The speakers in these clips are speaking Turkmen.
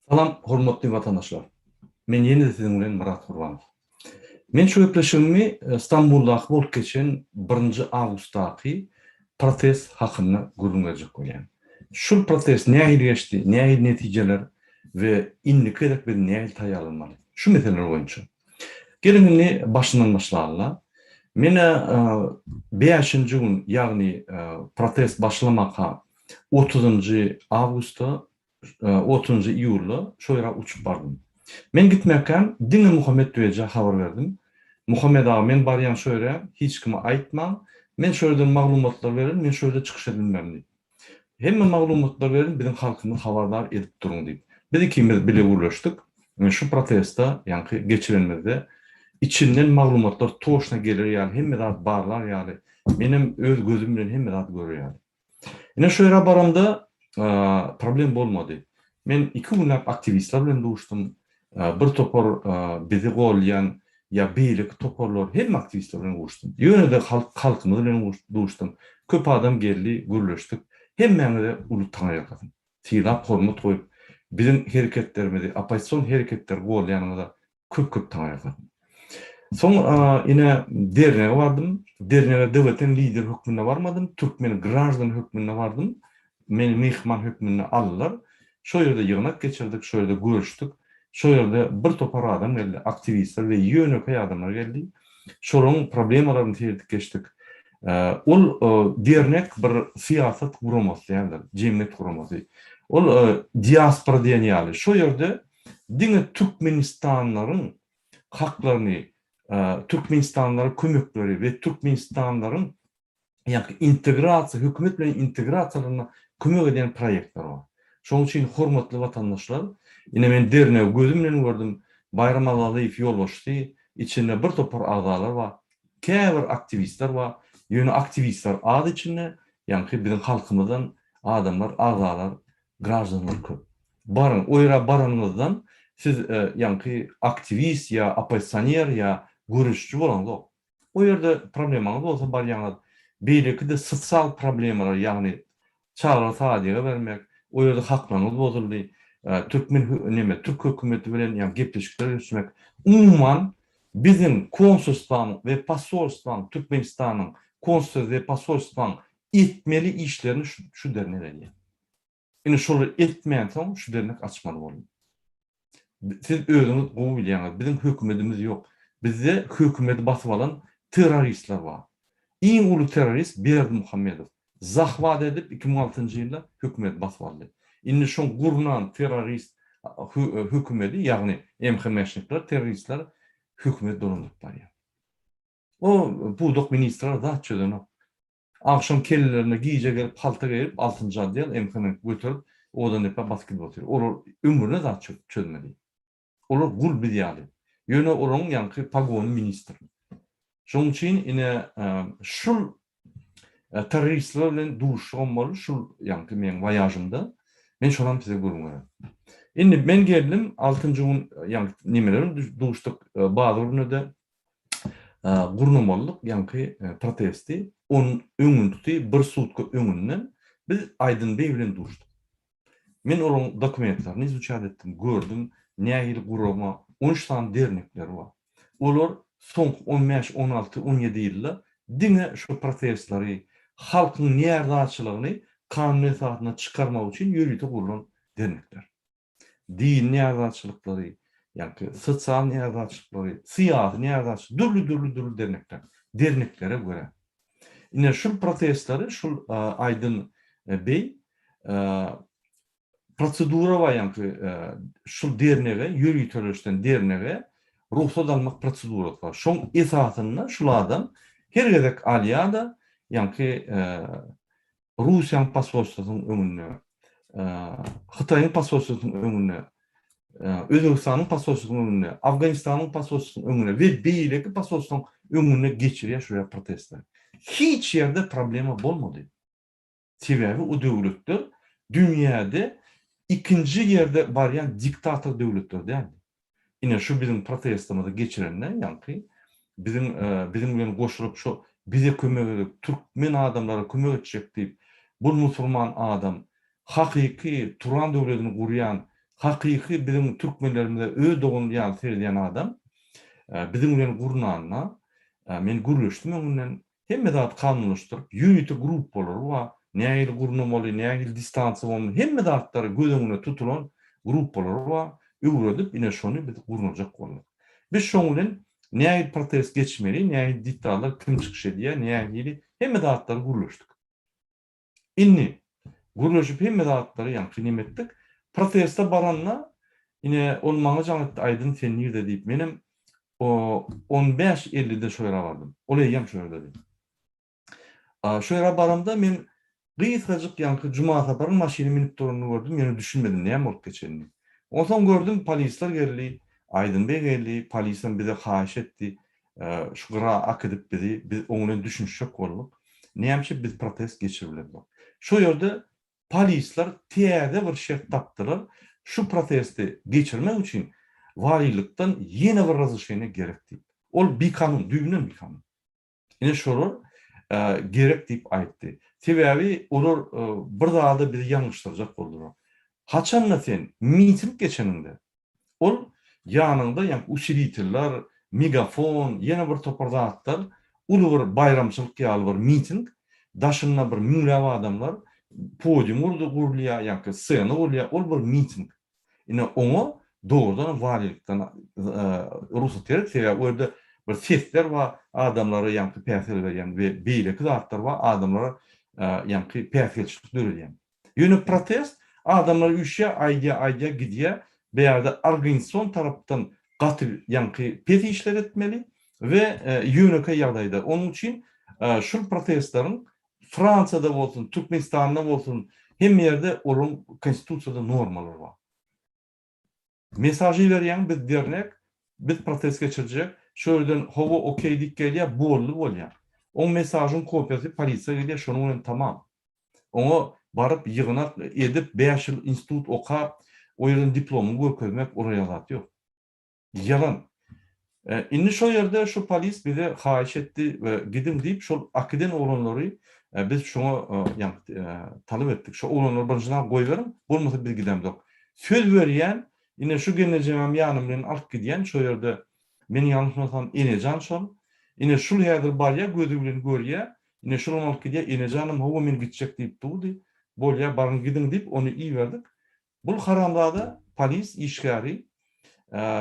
Salam hormatly watandaşlar. Men ýene-de siziň bilen Myrat Gurbanow. Men şu gepleşigimi Stambuldaky bolup geçen birinji awgustdaky protest hakynda gürrüň berjek bolýan. Şul protest nähili geçdi, nähili netijeler we indiki gezek biz nähili taýýarlanmaly? Şu meseleler boýunça. Geliň indi başyndan başlalyla. Menä bäşinji gün, ýagny protest başlamaka otuzynjy awgustda, otuzynjy iýulda şo ýere uçup bardym. Men gitmekkäm diňe Muhammet Düwejä habar berdim. Muhammet aga men barýan şo ýere, hiç kime aýtmaň, men şo ýerden maglumatlar bererin, men şo ýerde çykyş edilmerin diýip. Hemme maglumatlary beriň biziň halkymyzy habardar edip duruň diýip. Biz ikimiz bile gürleşdik. Şu protesta ýaňky geçirenimizde içinden maglumatlar toşna geler ýaly hemme zat barlar ýaly menem öz gözüm bilen hemme zat görer ýaly. Ine şu ýere baramda problem bolmady. Men iki günläp aktiwistler bilen duşdum. Bir topar bizi golýan ýa beýleki toparlar hemme aktiwistler bilen guruşdym. Ýöne-de halk halkymyz bilen duşdum. Köp adam geldi, gürleşdik. Hemmäňize uly taňryýalkasyn. Sylap hormat goýup, biziň hereketlerimizi, oppozision hereketleri golýanyňyza köp-köp taňryýalkasyn. Soň ine dernege bardym. Dernege DWT-niň lideri hökmünde barmadym, türkmen graždany hökmünde bardym. Meni myhman hökmünde aldylar. Şo ýerde ýygnak geçirdik, şo ýerde görüşdik. Şo ýerde bir topar adam geldi, aktiwistler we ýönekeý adamlar geldi. Şolaryň problemalaryny seredip geçdik. Ol dernek bir syýasat guramasy däldir, jemgyýet guramasy. Ol diaspora diýen ýaly, şo ýerde diňe türkmenistanlylaryň haklaryny, türkmenistanlylara kömekleri we türkmenistanlylaryň ýagny integrasiýa, hökümet bilen integrasiýalaryna kömek edýän proýektler bar. Şonuň üçin hormatly watandaşlar, ine men dernegi gözüm bilen gördüm, Baýram Allalyýew ýolbaşçysy, içinde bir topar agzalar bar, käbir aktiwistler bar, ýöne aktiwistler az içinde, ýaňky biziň halkymyzdan adamlar, agzalar, graždanlar köp. Baryň, o ýere baranyňyzdan siz ýaňky aktiwist ýa oppozisioner ýa göreşiji bolaňzok. O ýerde problemaňyz bolsa barýaňyz, beýleki-de sosial problemalar, ýagny çagalary sadyga bermek, o ýerde haklaryňyz bozuldy, türkmen neme, türk hökümeti bilen ýagny gepleşikler geçirmek, umuman biziň konsulstwanyň we posolstwanyň, Türkmenistanyň konsulstwasy we posolstwanyň etmeli işlerini şu dernek edýär. Ine şolary etmänsoň şu dernek açmaly boldum. Siz özüňiz gowy bilýäňiz, biziň hökümedimiz ýok. Bizde hökümedi basyp alan terroristler bar. Iň uly terrorist Berdimuhamedow. Zahwat edip 2006-njy ýylda hökümedi basyp aldy. Indi şoň gurnan terrorist hökümedi, ýagny MHM-şnikler, terroristler hökümedi dolandyryp barýar. O pudak ministrler zat çözenok. Agşam kellelerine gije gelip palta geýip altynjy otdel MHM göterip owadan depä basyp gidip otyr. Olar ömrüne zat çözmedi. Olar gul biz ýaly. Ýöne olaryň ýaňky pogony ministr. Şonuň üçin ine şul terroristler bilen duşuşygym boldy şul ýaňky meň woýažymda. Men şonam size gürrüň bererin. Indi men geldim altynjy gün ýaňky nemeler bilen duşduk bazar günüde gurnamalydyk ýaňky protesti onuň öňüntisi bir sutka öňünden biz Aýdyn beý bilen duşduk. Men olaryň dokumentlerini izuçat etdim, gördüm nähili gurama, 13 sany dernekleri bar. Olar soňky 15, 16, 17 ýylda diňe şu protestleri, halkyň närazyçylygyny kanun esasynda çykarmak üçin ýörite gurlan dernekler. dini närazyçylyklary, ýagny sosial närazyçylyklary, syýasy närazyçylyk, dürli-dürli dürli dernekler, derneklere görä. Ine şul protestleri şul Aýdyn beý prosedura bar ýagny şul dernege ýöriteleşen dernege rugsat almak prosedurasy bar. Şoň esasynda şul adam her gezek alýar-da ýagny Russiýanyň posolstwasynyň öňünde, Hytaýyň posolstwasynyň öňünde, Özbegistanyň posolstwasynyň öňünde, Afganistanyň posolstwasynyň öňünde we beýleki posolstwanyň öňünde geçirýär şu ýaly protestleri. Hiç ýerde problema bolmady. Sebäbi o döwletler dünýäde ikinji ýerde barýan diktator döwletler däldi. Ine şu biziň protestimizi geçirende ýaňky biziň biziň bilen goşulyp şu bize kömek edip türkmen adamlara kömek etjek diýip bul musurman adam hakyky Turan döwledini gurýan. Hakyky biziň türkmenlerimize öz dogany ýaly seredýän adam biziň bilen gurnanda men gürleşdim öňünden hemme zady kanunlaşdyryp ýörite gruppalar bar nähili gurnamaly nähili distansiýa bolmaly hemme zatlary göz öňüne tutulan gruppalar bar öwredip ine şony biz gurnajak bolduk. Biz şoň bilen nähili protest geçmeli nähili detallar kim çykyş edýär nähili hemme zatlary gürleşdik. Indi, gürleşip hemme zatlary ýaňky neme etdik. Proteste baranda, ine, ol maňa jaň etdi, Aýdyn, sen nirde diýip. Menem o on bäş ellide şo ýere bardym. Ol eýýäm şo ýerdedi. Şo ýere baramda men gysgajyk ýaňky Jumasaparyň maşyny münüp duranyny gördüm, ýöne düşünmedim näme bolup geçenini. Onsoň gördüm, polisler geldi, Aýdyn beg geldi, polisem bize haýyş etdi, Şu gyra akidip bizi, biz oň bilen düşünişjek bolduk. Näme üçin biz protest geçirip bilemzok? Şo ýerde polisler täze bir şert tapdylar, şu protesti geçirmek üçin walilikden ýene bir razrešeniýe gerek diýip. Ol bikanun, düýbünden bikanun. Ine şolar gerek diýip aýtdy. Sebäbi olar bir zada bizi ýalňyşdyrjak boldular. Haçanda sen miting geçeniňde, Ol ýanyňda ýaňky usiliteller, megafon, ýene bir topar zatlar, uly bir baýramçylyk ýaly bir miting, daşynda bir müňläp adamlar, podium gurdy gurulýar, ýaňky sena gurulýar, ol bir miting. Ine oňa dogrudanam walilikden rugsat gerek, sebäbi o ýerde bir sesler bar, adamlara ýaňky päsgel berýän we beýleki zatlar bar, adamlara ýaňky päsgelçilik döredýän. Ýöne protest adamlar üýşýär, aýdýar, aýdýar, gidýär. Bu ýerde organizasion tarapdan gaty ýaňky pes işler etmeli we ýönekeý ýagdaýda. Onuň üçin şul protestleriň Fransiýada bolsun, Türkmenistanda bolsun, hemme ýerde olaryň konstitusiýada normalary bar. Mesaj iberýäň biz dernek, biz protest geçirjek, şo ýerden hawa okey diýip gelýär, boldy bolýar. Oň mesajyň kopiýasy polisiýa gelýär, şonuň bilen tamam. Oňa baryp ýygnak edip bäş ýyl institut okap, o ýerden diplomyňy görkezmek uraýa zat ýok. Ýalan. Indi şo ýerde şu polis bize haýyş etdi we gidiň diýip şol akiden oglanlary biz şoňa ýaňky talap etdik. Şo oglanlary birinjiden goýberiň, bolmasa biz gidemzok. Söz berýän, ine şu gelnejemem ýanym bilen alyp gidýän şo ýerde men ýalňyşmasam Enejan şol. Ine şul häzir barýa gözi bilen görýä. Ine şulam alyp gidýä Enejanam hawa men gitjek diýip durdy. Bolýa baryň gidiň diýip ony iberdik. Bul haramzada polis işgäri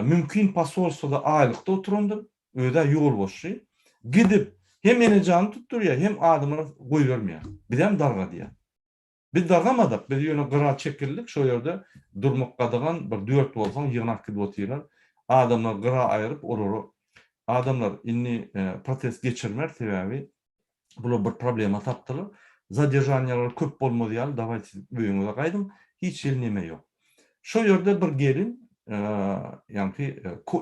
mümkin posolstwoda aýlykda oturandyr, özä ýolbaşçy, gidip hem Enejany tutdurýar, hem adamlary goýbermeýär. Bizem dargadýar. Biz dargamadyk, biz ýöne gyra çekildik, şo ýerde durmak gadagan, bir dört bolsaň ýygnak gidip otyrlar. Adamlary gyra aýryp, olary adamlar indi protest geçirmer, sebäbi Bular bir problema tapdylar. Zaderžaniýalar köp bolmaz ýaly daway siz öýüňize gaýdyň. Hiç hili neme ýok. Şo ýerde bir gelin ýaňky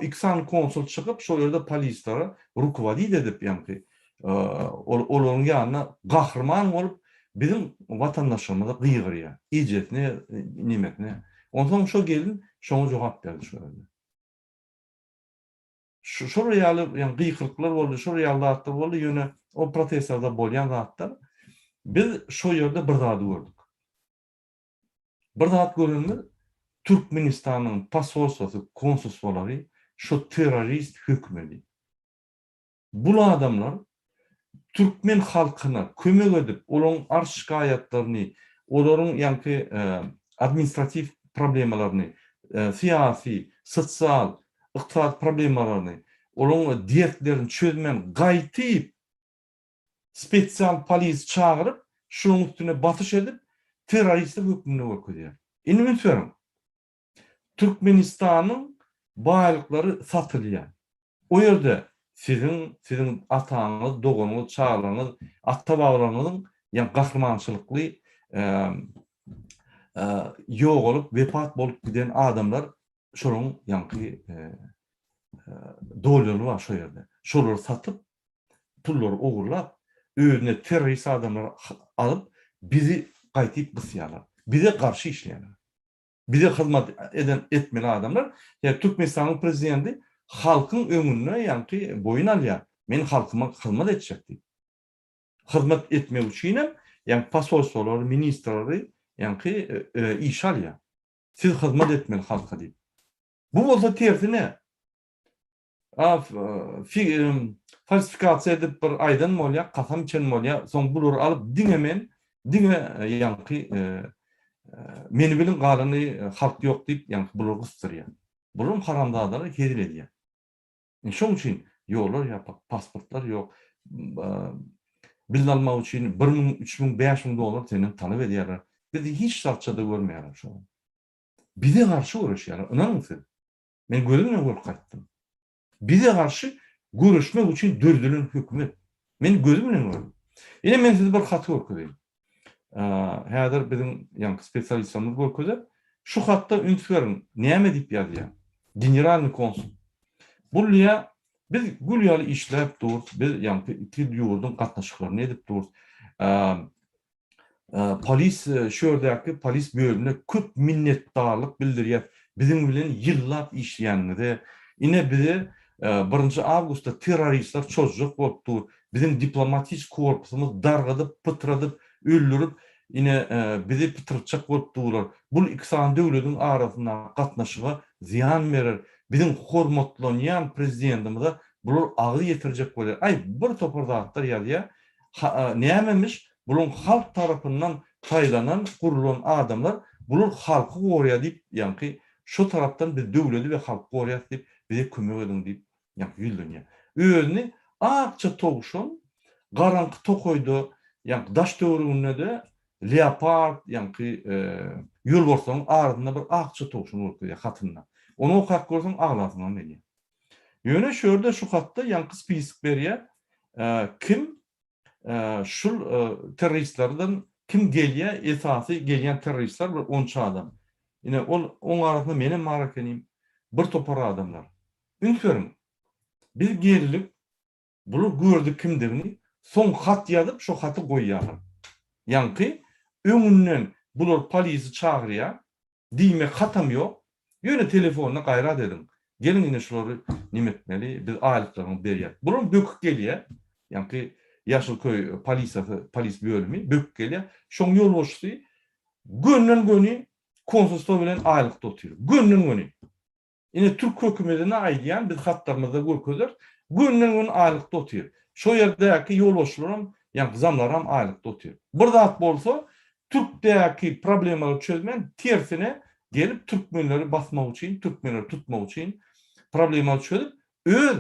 iki sany konsul çykyp şo ýerde polislere rukovodit edip ýaňky olaryň ýanyna gahryman bolup biziň watandaşlarymyza gygyrýar. Ejesine nemesine. Onsoň şo gelin şoňa jogap berdi şo ýerde. Şol ýaly ýagny gykylyklar boldy, şol ýaly zatlar boldy, ýöne o protestlerde bolýan zatlar. Biz şo ýerde bir zady gördük. Bir zat görenimiz Türkmenistanyň posolstwosy, konsulstwolary şo terrorist hökümedi. Bul adamlar türkmen halkyna kömek edip, olaryň arz-şikaýatlaryny, olaryň ýaňky administratiw problemalaryny, syýasy, sosial, ykdysady problemalaryny, olaryň dertlerini çözmän gaýtyp, spesial polis çagyryp, şolaryň üstüne basyş edip, terroristler hökmünde görkezýär. Indi üns beriň. Türkmenistanyň baýlyklary satylýar. O ýerde siziň, siziň ataňyz, doganyňyz, çagalaryňyz, ata-babalaryňyzyň ýa gahrymançylykly ýogalyp, wepat bolup giden adamlar şolaryň ýaňky dolýaly bar şo ýerde. Şolary satyp, pullary ogurlap, özüne terrorist adamlary alyp, bizi gaýtyp gysýarlar. Bize garşy işleýärler. Bize hyzmat eden etmeli adamlar. Ýa Türkmenistanyň prezidenti halkyň öňünde ýaňky boýun alýar. Men halkyma hyzmat etjek diýip. Hyzmat etmek üçinem ýaňky posolstwolary, ministrleri ýaňky işe alýar. Siz hyzmat etmeli halka diýip. Bu bolsa tersine falsifikasiýa edip bir aýdan bolýar, kasam içen bolýar, soň bulary alyp diňe men, diňe ýaňky meni biliň galany halk ýok diýip ýaňky bulary gysdyrýar. Bularam haramzadalar hezil edýär. Indi şoň üçin ýollar ýapyk, pasportlar ýok. Bill almak üçin 1000, 3000, 5000 dollar senden talap edýärler. Bizi hiç zatça-da görmeýärler şoňa. Bize garşy göreşýärler, ynanyň siz. Men gözüm bilen görüp gaýtdym. Bize garşy göreşmek üçin döredilen hökümet. Men gözüm bilen gördüm. Ine men size bir haty görkezeýin. Häzir biziň ýaňky spesialistlerimiz görkezer. Şu hatda üns beriň, näme diýip ýazýar? Generalnyý konsul. Bul diýýär, biz gül ýaly işläp durus, biz ýaňky iki ýurduň gatnaşyklaryny edip durus. Polis şu ýerdäki polis bölümine köp minnetdarlyk bildirýäs biziň bilen ýyllap işleýäniňize. Ine bize birinji awgustda terroristler çozjak bolup dur. Biziň diplomatic korpusymyz dargadyp, pytradyp, öldürip, ine bizi pytratjak bolup durlar. Bul iki sany döwlediň arasyndaky gatnaşyga zyýan berer. Biziň hormatlanýan prezidentimize bular agyz ýetirjek bolýar. Aý bir topar zatlar ýazýar. Nämemiş, bulaň halk tarapyndan saýlanan, gurulan adamlar, bular halky goraýar diýip, ýaňky şo tarapdan biz döwledi we halky goraýas diýip, bize kömek ediň diýip, ýaňky ýüzlenýär. Özüni akja towşan, garaňky tokaýda, ýaňky daş-töwereginde-de leopard, ýaňky ýolbarslaryň arasynda bir akja towşan görkezýär hatynda. Ony okap görseň aglasyňam gelýär. Ýöne şu ýerde şu hatda ýaňky spisok berýär, kim şul terroristlerden kim gelýär, esasy gelýän terroristler bir onça adam. Ine ol oň arasynda menem bar ekenim, bir topar adamlar. Üns beriň. Biz geldik, bular gördi kimdigini, soň hat ýazyp şo haty goýýarlar. Ýaňky öňünden bular polisi çagyrýar, Diýmek hatam ýok. Ýöne telefonda gaýrat ediň. Geliň ine şulary neme etmeli, biz aýlyklaryňyzy berýäs. Bulam böküp gelýär. Ýaňky Ýaşylköý polisiýasy, polis bölümi böküp gelýär. Şoň ýolbaşçysy gönden-göni konsulstwo bilen aýlykda otyr. Gönden-göni. Ine türk hökümetine aýdýan biz hatlarymyzda görkezeris. Gönden gün aýlykda otyr. Şo ýerdäki ýolbaşçylaram ýaňky zamlaram aýlykda otyr. Bir zat bolsa türkdäki problemalary çözmän tersine gelip türkmenleri basmak üçin türkmenleri tutmak üçin problemalary çözüp öz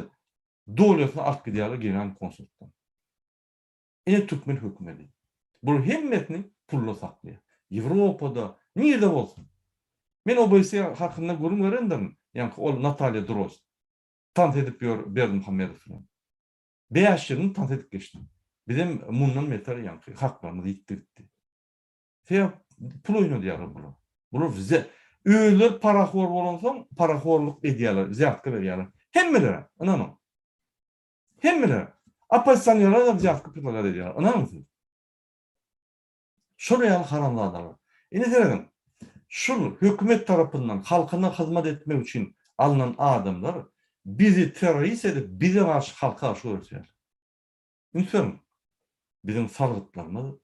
dolýasyny alyp gidýärler generalnyý konsultdan. Ine türkmen hökümedi. Bular hemmesini pulda saklaýar. Ýewropada, nirde bolsun. Men OBSE hakynda gürrüň berendirin, ýaňky ol Natalýa Drozd. Tans edip ýör Berdimuhamedow bilen. Bäş ýylyny tans edip geçdi. Bizem mundan beter ýaňky haklarymyz ýitdi gitdi. Sebäp pul oýnadýarlar bular. Bular bize özleri parahor bolansoň parahorluk edýärler, wzýatka berýärler. Hemmelere, ynanyň. Hemmeler. Oppozisionerler-de wzýatka predlagat edýärler. Ynanyň siz. Şol ýaly haramzadalar. Indi serediň. Şul hökümet tarapyndan halkyna hyzmat etmek üçin alnan adamlar bizi terrorist edip bize garşy halka garşy göreşýärler. Üns beriň. Biziň salgytlarymyz,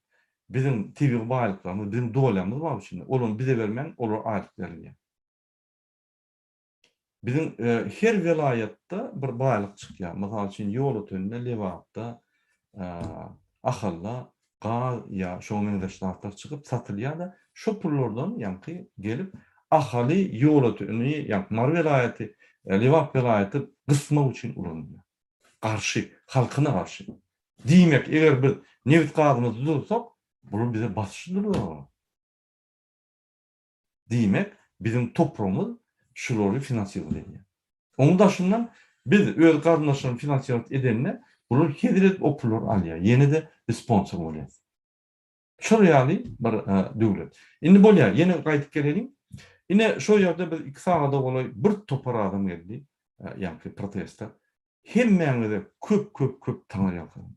biziň tebigy baýlyklarymyz, biziň dolýamyz bar içinde. Olany bize bermän olara aýlyk berilýär. Biziň her welaýatda bir baýlyk çykýar. Mysal üçin, Ýolötende, Lebapda, Ahalda gaz ýa şoňa meňzeş zatlar çykyp satylýar-da, şo pullardan ýaňky gelip Ahaly, Ýolöteni, ýaňky Mary welaýaty, Lebap welaýaty gysmak üçin ulanylýar. Garşy, halkyna garşy. Diýmek, eger biz nebit-gazymyzy durdursak, bular bize basyş durdurar. Diýmek, biziň topragymyz şulary finansirowat edýär. Onuň daşyndan biz öz garyndaşlaryny finansirowat edende, bular hezil edip o pullary alýar. Ýene-de biz sponsor bolýarys. Şol ýaly bir döwlet. Indi bolýar, ýene gaýdyp geleliň. Ine, şo ýerde biz iki sagada golaý bir topar adam geldi, ýaňky proteste. Hemmäňize köp-köp-köp taňryýalkasyn.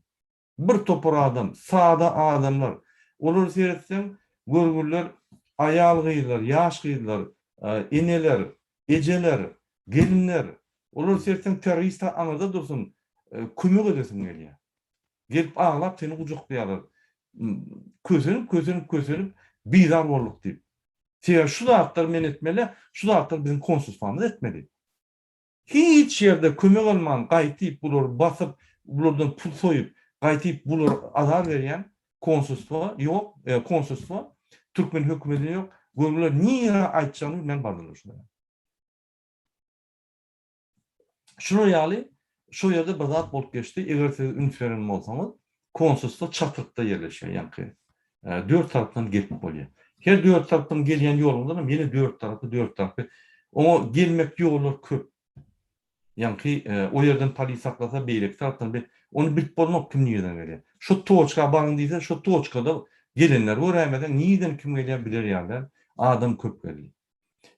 Bir topar adam, sada adamlar. Olary seretseň, görgüliler aýal-gyzlar, ýaş gyzlar, eneler, ejeler, gelinler. Olary seretseň terrorist aňyrda dursun, kömek edesiň gelýär. Gelip aglap seni gujaklaýarlar. Kösenip, kösenip, kösenip bizar bolduk diýip. Sebäbi şu zatlary men etmeli, şu zatlary biziň konsulstwamyz etmeli. Hiç ýerde kömek alman gaýtyp bulary basyp, bulardan pul soýup, gaýtyp bulara azar berýän konsulstwa ýok, konsulstwa türkmen hökümetine ýok. Gör bular nirä aýtjagyny bilmän bardylar şulara. Şular ýaly şo ýerde bir zat bolup geçdi. Eger siz üns beren bolsaňyz, konsulstwo çatrykda ýerleşýär, ýaňky dört tarapdan gelip bolýar. Her dört tarapdan gelýän ýoluňdan hem ýene dört tarapy, dört tarapy. Oňa gelmek ýollar köp. Ýaňky o ýerden polis saklasa, beýleki tarapdan be, ony bilip bolmok kim nireden gelýär. Şo toçka baryň diýse, şo toçkada gelenleri göräýmeseň, nireden kim gelýär biler ýaly däl. Adam köp geldi.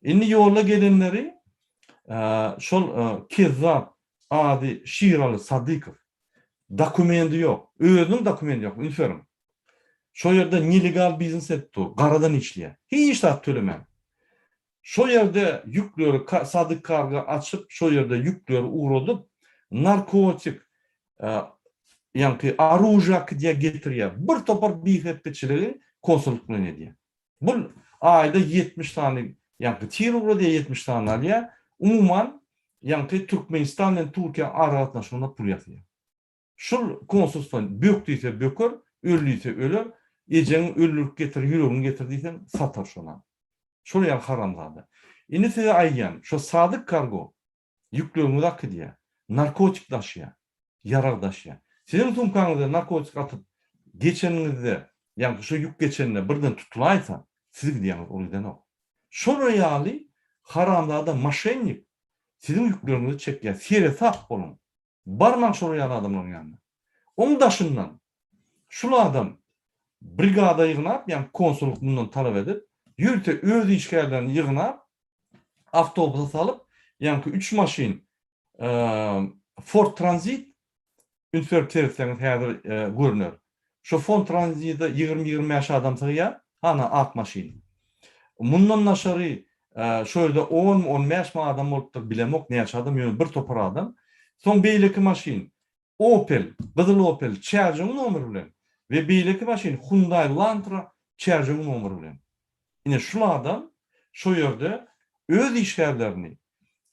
Indi ýolda gelenleri şol kezzap ady Şiraly Sadykow. Dokumendi ýok. Özüniň dokumendi ýok, üns beriň. Şo ýerde nelegal biznes edip dur, garadan işleýär. Hiç zat tölemän. Şo ýerde ýükleri Sadyk Kargo açyp, şo ýerde ýükleri ugradyp, narkotik, ýaňky oružýa äkidýär, getirýär. Bir topar bihepbeçiligi konsullyk bilen edýär. Bul aýda 70 sany ýaňky tir ugradýar, 70 sany alýar. Umuman, ýaňky Türkmenistan bilen Türkiýe aragatnaşygynda pul ýasaýar. Şul konsulstwan bök diýse böker, öl diýse öler, ejeňi öldürip getir, ýüregini getir diýseň satar şonam. Şol ýaly haramzada. Indi size aýdýan, şo Sadyk Kargo Ýükleriňizi akydýar. Narkotik daşýar. Ýarag daşýar. Siziň sumkaňyza narkotik atyp geçeniňizde, ýagny şo ýük geçende birden tutulaýsa, siz gidýäňiz, ol gidenok. Şolar ýaly haramzada moşennik siziň ýükleriňizi çekýär. Seresap boluň. Barmaň şolar ýaly adamlaryň ýanyna. Oň daşyndan şul adam brigada ýygnap, ýagny konsullyk mundan talap edip, ýörite öz işgärlerini ýygnap, awtobusa salyp, ýaňky üç maşyn Ford Transit, üns berip seretseňiz häzir görner. Şo Ford Transite 20-25 adam sygýar, hana ak maşyn. Mundan daşary şo ýerde onmy, on bäşmi adam bolupdyr, bilemok näçe adam, ýöne bir topar adam. Soň beýleki maşyn Opel, gyzyl Opel Çärjewiň nomeri bilen we beýleki maşyn Hyundai Lantra Çärjewiň nomeri bilen. Ine şul adam şo ýerde öz işgärlerini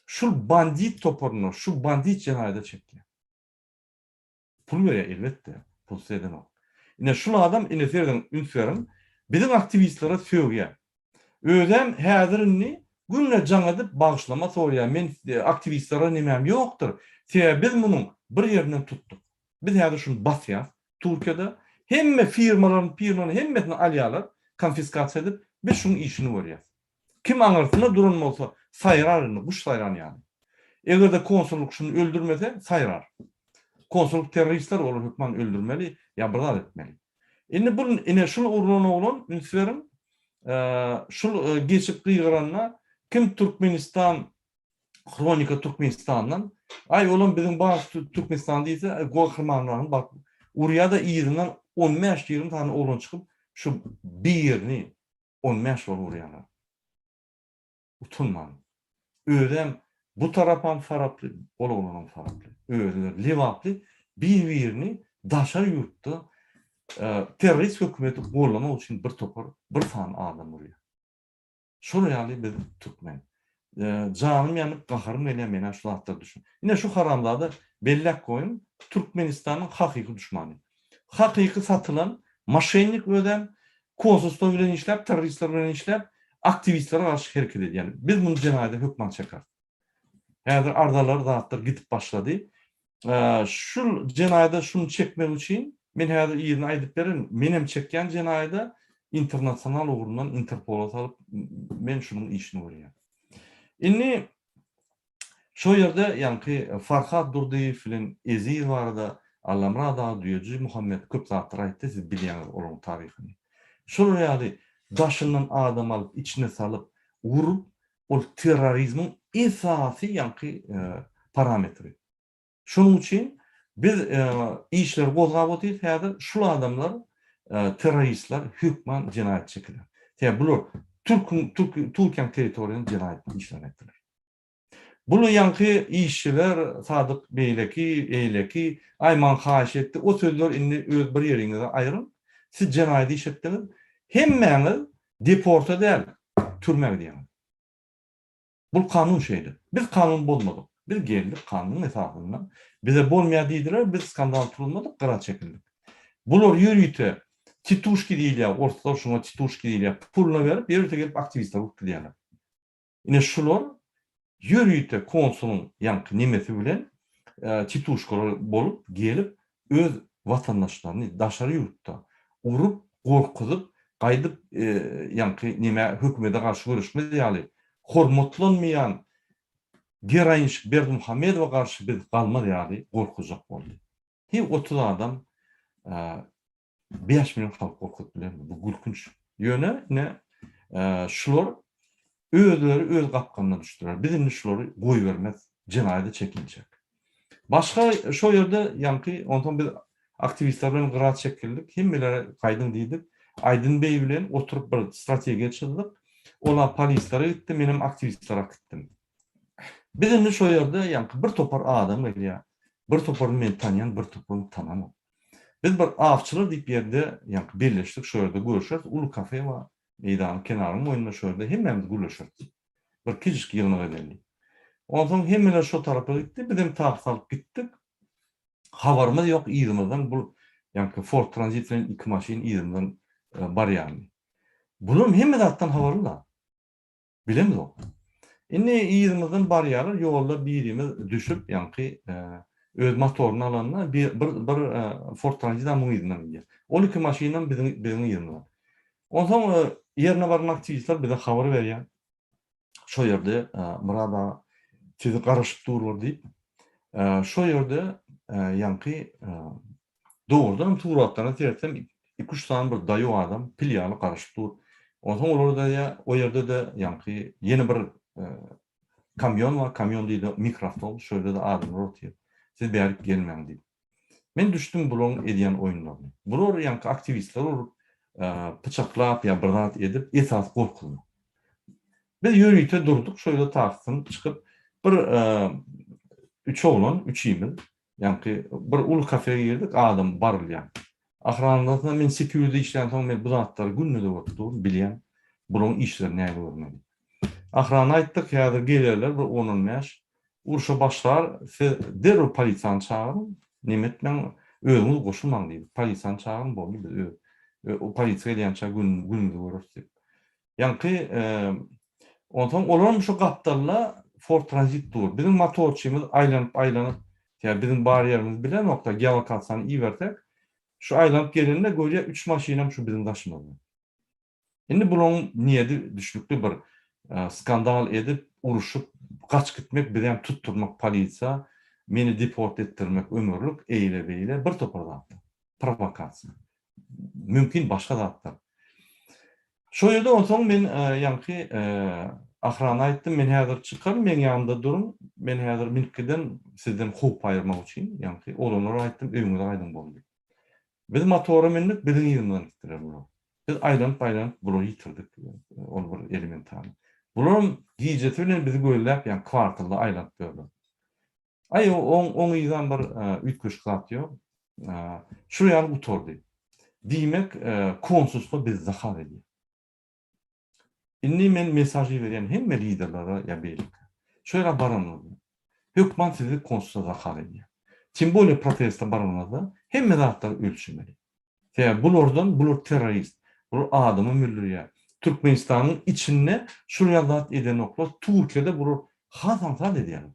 şul bandit toparyna, şu bandit jenaýada çekýär. Pul berýär elbetde, pulsuz edenok. Ine şul adam ine serediň üns beriň, biziň aktiwistlere sögýär. Özem häzir indi günde jaň edip bagyşlama soraýar, men aktiwistlere nemäm ýokdur. Sebäbi biz munuň bir ýerinden tutduk. Biz häzir şuny basýas Türkiýede. Hemme firmalaryň pirmalaryň hemmesini alýarlar, konfiskasiýa edip, biz şuň işini görýäs. Kim aňyrsynda duran bolsa saýrar indi guş saýran ýaly. Eger-de konsullyk şuny öldürmese saýrar. Konsullyk terroristler olary hökman öldürmeli ýa bir zat etmeli. Indi bu ine şul urlan oglan üns beriň şul geçip gygyranda kim Türkmenistan Hronika Türkmenistandan aý olam biziň bar Türkmenistan diýse gahrymanlaryny baryp urýada yzyndan on bäş ýigrimi sany oglan çykyp şu birini 15 bolup urýarlar. Utanman. Özem bu tarapam faraply, ol oglanam faraply. Özleri lebaply bir-birini daşary ýurtda terrorist hökümeti gollamak üçin bir topar, bir sany adam urýar. Şol ýaly biz türkmen. Janym ýanyp gaharym gelýär menä şu zatlar düşün. Ine şu haramzada belläp goýuň Türkmenistanyň hakyky duşmany. Hakyky satylan moşennik özem konsulstwo bilen işläp terroristler bilen işläp aktiwistlere garşy hereket edýän. Biz muny jenaýada hökman çekeris. Häzir arzalar zatlar gidip başlady. Şul jenaýada şuny çekmek üçin men häzir yzyny aýdyp bererin. Menem çekýän jenaýada internasional ugrundan Interpola salyp men şunuň işini görýän. Indi şo ýerde ýaňky Farhat Durdyýew bilen Eziz barada Allamyrat aga Düýeji Muhammet köp zatlar aýtdy siz bilýäňiz olaryň taryhyny. Şolar ýaly daşyndan adam alyp içine salyp urup Ol terrorizmiň esasy ýaňky parametri. Şonuň üçin biz işleri gozgap otyrys häzir, şul adamlar terroristler hökman jenaýat çekiler. Sebäbi bular türküň Türkiýäniň territoriýasynda jenaýat işlerini etdiler. Bul ýaňky işçiler Sadyk beýleki, eýleki, aý maňa haýyş etdi, o sözler indi öz bir ýeriňize aýryň. Siz jenaýat iş etdiňiz. Hemmäňiz deporta däl. türmä gidýäňiz. Bul kanun şeýle. Biz kanun bozmadyk. Biz geldik kanunyň esasynda. Bize bolmaýar diýdiler, biz skandal turuzmadyk, gyra çekildik. Bular ýörite tituşki diýilýär, orslar şuňa tituşki diýilýär, puluny berip ýörite gelip aktiwistleri urup gidýärler. Ine şular ýörite konsulyň ýaňky nemesi bilen tituşkalar bolup gelip öz watandaşlaryny daşary ýurtda urup, gorkuzyp, gaýdyp ýaňky nemä hökümede garşy göreşmez ýaly hormatlanmaýan geroinşik Berdimuhamedowa garşy biz galmaz ýaly gorkuzjak boldy. He 30 adam 5 million halk gorkuzyp bilermi? Bu gülkünç. Ýöne ine şular özleri öz gapganyna düşdüler. Biz indi şulary goýbermez, jenaýata çekinjek. Başga şo ýerde ýaňky onsoň biz aktiwistler bilen gyra çekildik. Hemmelere gaýdyň diýdik. Aýdyn beý bilen oturyp bir strategiýa çyzdyk. Ola polislere gitdi, menem aktiwistlere gitdim. Biz indi şo ýerde ýaňky bir topar adam gelýär. Bir toparyny men tanýan, bir toparyny tanamok. Biz bir awçylar diýip ýerde ýaňky belleşdik, şo ýerde görüşeris. Uly kafe bar, meýdanyň kenaryň boýunda şo ýerde hemmämiz gürleşeris. Bir kiçijik ýygnak edeli. Onsoň hemmeler şo tarapa gitdi, bizem taksi alyp gitdik. Habarymyz ýok, yzymyzdan bu ýaňky Ford Transit bilen iki maşyn yzymyzdan barýardy. Bulam hemme zatdan habarly-da. Bilemzok. Indi yzymyzdan barýarlar, ýolda birimiz düşüp, ýaňky öz motoryny alanda bir bir Ford Transit-am muň yzyndan gidýär. Ol iki maşynam biziň biziň yzymyzdan. Onsoň ýerine baran aktiwistler bize habar berýär. Şo ýerde Myrat aga sizi garaşyp durlar diýip. Şo ýerde ýaňky Dogrudanam suratlaryna seretsem iki-üç sany bir daýaw adam pil ýaly garaşyp dur. Onsoň olar-da ýa o ýerde-de ýaňky ýene bir kamýon bar, kamýon diýdi mikroawtobus, şo ýerde-de adamlar otyr. Siz bärik gelmäň diýip. Men düşdüm bularyň edýän oýunlaryny. Bular ýaňky aktiwistler urup, pyçaklap ýa bir zat edip esasy gorkuzmak. Biz ýörite durduk şo ýerde taksiden çykyp bir üç oglan, üçimiz Ýaňky bir uly kafe girdik, adam barylýan. Ahrandasyna men security işlänsoň men bu zatlary günde-de görüp durun, bilýän. Bularyň işleri nähili görmeli. Ahrana aýtdyk, häzir gelerler bir on-on bäş. Urşa başlar, siz derrew polisiýany çagyryň, neme etmäň, özüňiz goşulmaň diýdik. Polisiýany çagyryň, boldy, biz öz polisiýa gelýänçä günümizi göreris diýip. Ýaňky onsoň olaram şu gapdalda Ford Transit dur. Biziň motorçymyz aýlanyp-aýlanyp, ýa biziň bar ýerimizi bilenok-da, geolokasiýany ibersek, şu aýlanyp gelende görýär, üç maşynam şu biziň daşymyzda. Indi bularyň niýedi düşnükli bir skandal edip, uruşyp, gaçyp gitmek, bizem tutdurmak polisiýa, meni deport etdirmek ömürlik, eýle-beýle bir topar zatlar. Prowokasiýa. Mümkin başga zatlar. Şo ýerde onsoň men ýaňky ahrana aýtdym, men häzir çykaryn, meň ýanymda duruň, men häzir münüp giden sizden howp aýyrmak üçin, ýaňky oglanlara aýtdym, öýüňize gaýdyň boldy. Biz motora mündik, biziň yzymyzdan gitdiler bular. Biz aýlanyp-aýlanyp bulary ýitirdik, ol bir elementarny. Bularam gijesi bilen bizi gözläp, ýaňky kwartalda aýlanyp ýörler. Aý oň oň yzam bir üýtgeşik zat ýok. Şu ýaly gutardy. Diýmek, konsulstwo bizi zakaz edýär. Indi men mesaj iberýän hemme liderlere ýa beýleki. Şu ýere baranyňyzda hökman sizi konsulstwo zakaz edýär. Tim bolýa proteste baranyňyzda hemme zatlary ölçemeli. Sebäbi bulardan bular terrorist. Bular adamam öldürýär. Türkmenistanyň içinde şul ýaly zat edenoklar Türkiýede bular has aňsat edýärler.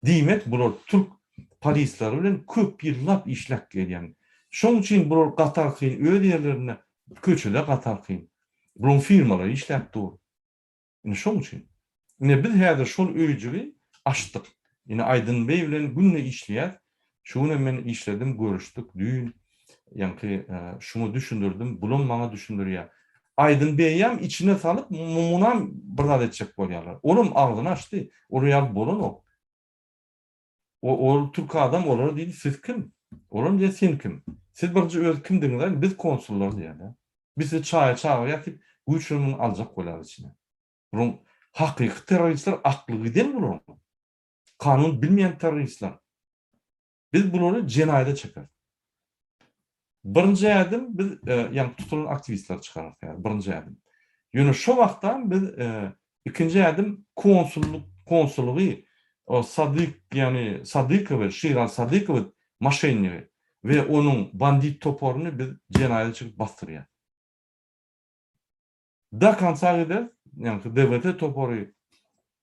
Diýmek bular türk polisleri bilen köp ýyllap işläp gelýän. Şoň üçin bular gaty arkaýyn öz ýerlerinde köçede gaty arkaýyn. Bularyň firmalary işläp dur. Ine şoň üçin. Ine biz häzir şol öýjügi açdyk. Ine Aýdyn beý bilen günde işleýäs. Şu günem men işledim, görüşdik düýn. Ýaňky şuňa düşündirdim, bulam maňa düşündirýär. Aýdyn beýem içine salyp munam bir zat etjek bolýarlar. Olam agzyny açdy. Olar ýaly bolanok. Ol türk adam olara diýdi siz kim? Olam diýýär sen kim? Siz birinji öz kimdigiňizi aýdyň biz konsullar diýýär. Biz sizi çaýa çagyrýas diýip güýç bilen muny aljak bolýar içine. Bularyň hakyky terroristler akly giden bularyň. Kanun bilmeýän terroristler. Biz bulary jenaýata çekeris. Birinji ädim biz ýaňky tutulan aktiwistleri çykararys ýaly birinji ädim. Ýöne şo wagtam biz ikinji ädim konsullyk konsullygy Sadyk ýagny Sadykowy Şiraly Sadykowy moşennigi we onuň bandit toparyny biz jenaýata çekip basdyrýas. Do konca gideris, ýagny DWT topary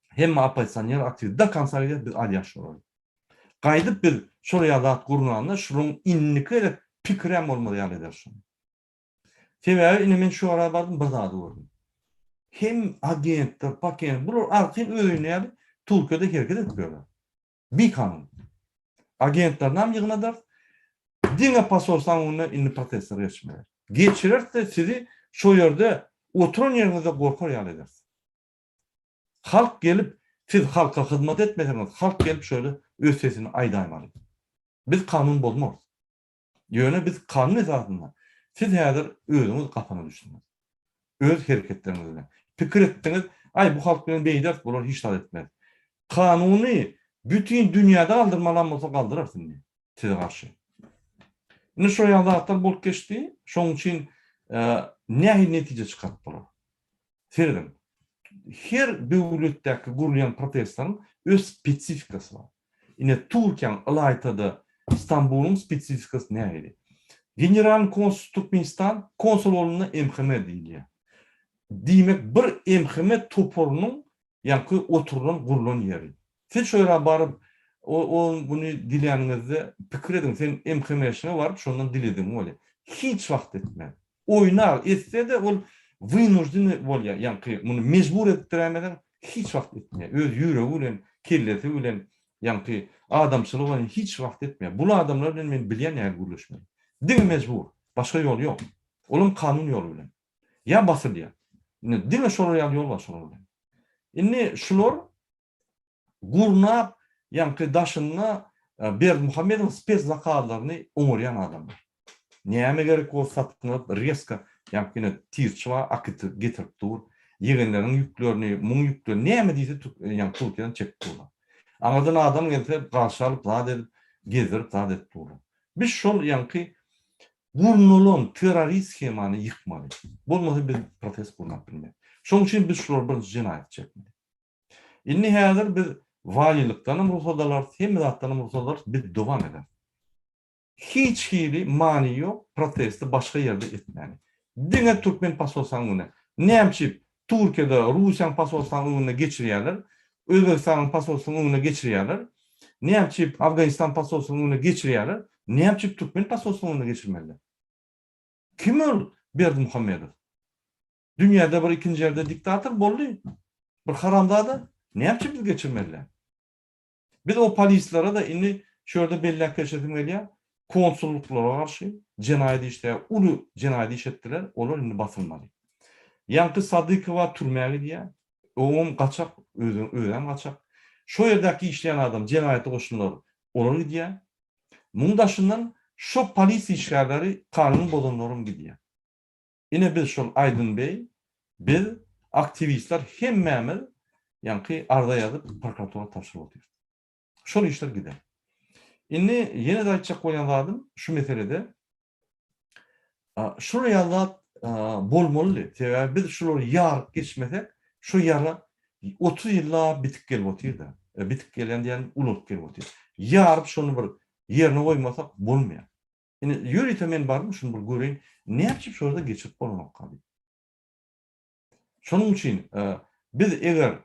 hemme oppozisioner aktiwist do konca gideris biz alýas şolary. Gaýdyp biz şol ýaly zat gurnanda şularyň indiki gezek pikirem bolmaz ýaly ederis şony. Sebäbi ine men şu ara bardym bir zady gördüm. Hem agentler, pakent, bular arkaýyn öz öýünde ýaly Türkiýede hereket edip ýörler. Bikanun. Agentlerini hem ýygnadarys. Diňe posolstwaň öňünde indi protestler geçmeler. Geçireris-de sizi şo ýerde oturan ýeriňizde gorkar ýaly ederis. Halk gelip, siz halka hyzmat etmeseňiz, halk gelip şo ýerde öz sesini aýdaýmaly. Biz kanun bozmarys. Ýöne biz kanun esasynda siz häzir özüňiz gapana düşdüňiz. Öz hereketleriňiz bilen. Pikir etdiňiz, aý bu halk bilen beýderis, bular hiç zat etmez. Kanuny bütin dünýäde galdyrmalam bolsa galdyrarys indi size garşy. Indi şo ýaly zatlar bolup geçdi. Şonuň üçin nähili netije çykaryp bolar? Serediň. Her döwletdäki gurulýan protestleriň öz spesifikasy bar. Ine Türkiýäň ylaýta-da Stambulyň spesifikasy nähili? Generalnyý konsul Türkmenistan konsul bolanda MHM diýilýär. Diýmek bir MHM toparynyň ýaňky oturylan gurlan ýeri. Siz şo ýere baryp o ol muny diläniňizde pikir ediň sen MHM-şine baryp şondan diledigiň bolýar. Hiç wagt etmez. Oýnar, etse-de ol wynuždeny bolýar, ýaňky muny mejbur etdiräýmeseň hiç wagt etmeýär. Öz ýüregi bilen, kellesi bilen, ýaňky adamçylygy bilen hiç wagt etmeýär. Bul adamlar bilen men bilýän nähili gürleşmeli. Diňe mejbur, başga ýol ýok. Olam kanun ýoly bilen. Ýa basylýar. Indi diňe şolar ýaly ýol bar şolar bilen. Indi şular gurnap ýaňky daşynda Berdimuhamedowyň spes zakazlaryny oňarýan adamlar. Näme gerek bolsa satyn alyp rezko ýaňky ine tirçi bar akyt getirip dur. Ýegenleriň ýüklerini, muň ýüklerini näme diýse ýaňky Türkiýeden çekip durlar. Aňyrdan adam gelse garşy alyp zat edip gezdirip zat edip durlar. Biz şol ýaňky gurnalan terrorist shemany ýykmaly. Bolmasa biz protest gurnap bilmeris. Şonuň üçin biz şulary birinji jenaýat çekmeli. Indi häzir biz walilykdanam rugsat alarys, hemme zatdanam rugsat alarys, biz dowam ederis. Hiç hili many ýok protesti başga ýerde etmäni. Diňe türkmen posolstwanyň öňünde. Näme üçin Türkiýede Russiýanyň posolstwanyň öňünde geçirýärler, Özbegistanyň posolstwanyň öňünde geçirýärler, näme üçin Afganistan posolstwanyň öňünde geçirýärler, näme üçin türkmen posolstwanyň öňünde geçirmeliler? Kim ol Berdimuhamedow? Dünýäde bir ikinji ýerde diktator boldy. Bir haramzada. Näme üçin biz geçirmeliler? Biz o polislere-de indi şu ýerde belläp geçesim gelýär, konsullyklara garşy jenaýat işde uly jenaýat iş etdiler, olar indi basylmaly. Ýaňky Sadykowa türmä gidýär. Oňam gaçak, özem özem gaçak. Şo ýerdäki işleýän adam jenaýata goşulanlar olar gidýär. Muň daşyndan şo polisiýa işgärleri kanun bozanlaram gidýär. Ine biz şol Aýdyn beý, biz aktiwistler hemmämiz ýaňky arza ýazyp prokuratura tabşyryp otyrys. Şol işler gider. Indi ýene-de aýtjak bolýan zadym şu meselede şular ýaly zat bolmalydy. Sebäbi biz şulary ýaryp geçmesek, şu ýara 30 ýyllap bitip gelip otyr-da. Bitip gelýän diýýän ulalyp gelip otyr. Ýaryp şony bir ýerine goýmasak bolmaýar. Indi ýörite men bardym şuny bir göreýin, näçip şo ýerde geçirip bolanokka diýip. Şonuň üçin biz eger